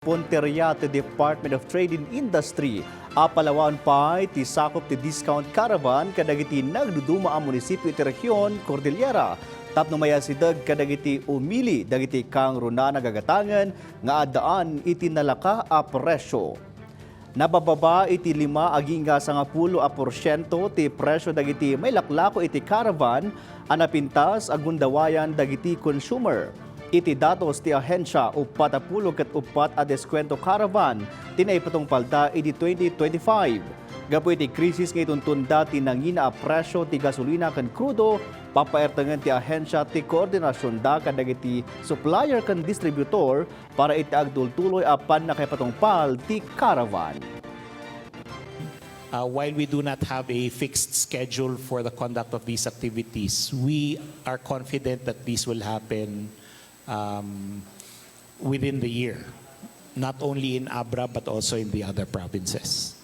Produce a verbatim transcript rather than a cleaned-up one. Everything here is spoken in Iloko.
punteria ti Department of Trade and Industry a palawaen pay ti sakup ti discount caravan kadagiti nagduduma a munisipio iti rehion Cordillera tapno maiyasideg kadagiti umili dagiti kangrunaan a gagatangen nga addaan iti nalaka a presio. Nabababa iti lima agingga sangapulo a porsiento ti presio dagiti mailaklako iti caravan a napintas a gundawayan dagiti consumer. Iti datos ti ahensia, uppat a pulo ket uppat a deskuento caravan ti naipatungpalda idi twenty twenty-five. Gapu iti krisis nga ituntonda ti nangina a presio ti gasolina ken krudo, papaertengen ti ahensia ti koordinasionda kadagiti supplier ken distributor para iti agtultuloy a pannakaipatungpal ti caravan. Uh, while we do not have a fixed schedule for the conduct of these activities, we are confident that these will happen um, within the year, not only in Abra but also in the other provinces.